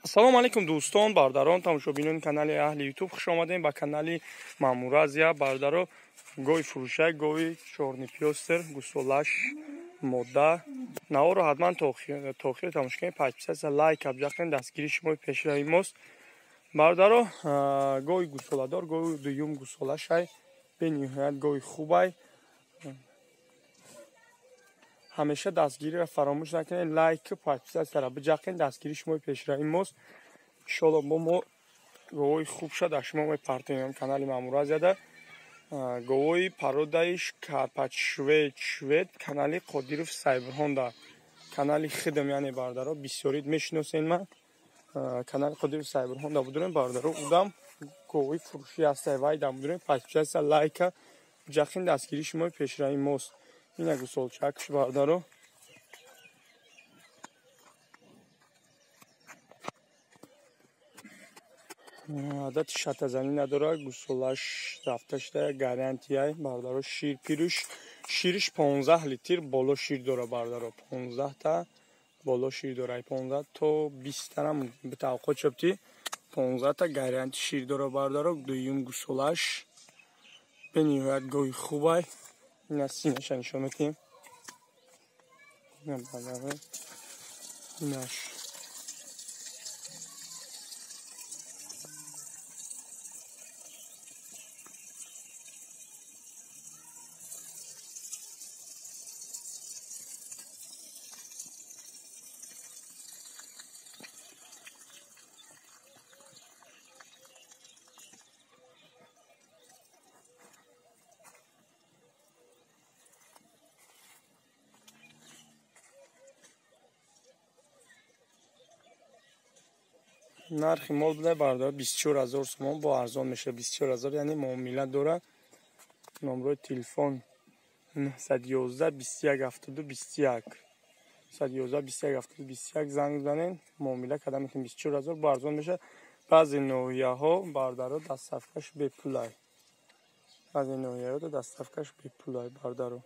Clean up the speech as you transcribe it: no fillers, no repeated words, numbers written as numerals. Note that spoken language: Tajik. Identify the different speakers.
Speaker 1: Ассалому алайкум дӯстон, бародарон, тамошобинони канали Аҳли Ютуб. Хуш омадем ба канали Мамуразия. Бародаро, гови фурӯшак, гови чорни пёстр, гусолаш мода. Наворо ҳатман то охир тамошо кунед, подписаться, лайк абҷақен, дастгири шумои пешрави мост. Бародаро, гови гусоладор, гови дуюм гусолашай, бениҳоят гови хубай. Ҳамеша дастгириро фаромӯш накунед, лайк, подписатсияро биҷақен, дастгири шумои пешрави мост. Иншоалло бо мо говои хуб шад дар шумо мепартоем канали Мамуразияда. Говои пародаи Карпат Швед, канали Қодиров Сайбурҳонда, канали хидм, яъне бародаро бисёрид мешиносен ман. Канали Қодиров Сайбурҳонда будурем бародаро, удам говои фурӯшӣ ҳастай, вайда будурем. Подписатсия, лайка биҷақен, дастгири шумои пешрави мост. Ина гусолчакш бародаро. Адати шатазанӣ надорад, гусолаш рафта шуда, гарантияй бародаро. Шир пирӯш, шириш 15 литр боло шир дора бародаро, 15 та боло шир дора, 15 то 20 тарам битавқот шабти, 15 та гаранти шир дора бародаро. Дуюм гусолаш бениҳоят гови хубай. Ина синаша нишон медиҳем. Инаш нархи мол буда бародар 24000 сомон, бо арзон меша 24000, яъне муомила дора. Номрои телефон 911 21 72 21, 911 21 72 21 занг занен, муомила карда метавонем. 24000 бо арзон меша. Баъзе ноҳияҳо бародаро доставкаш бепулай, баъзе ноҳияҳо доставкаш бепулай бародаро.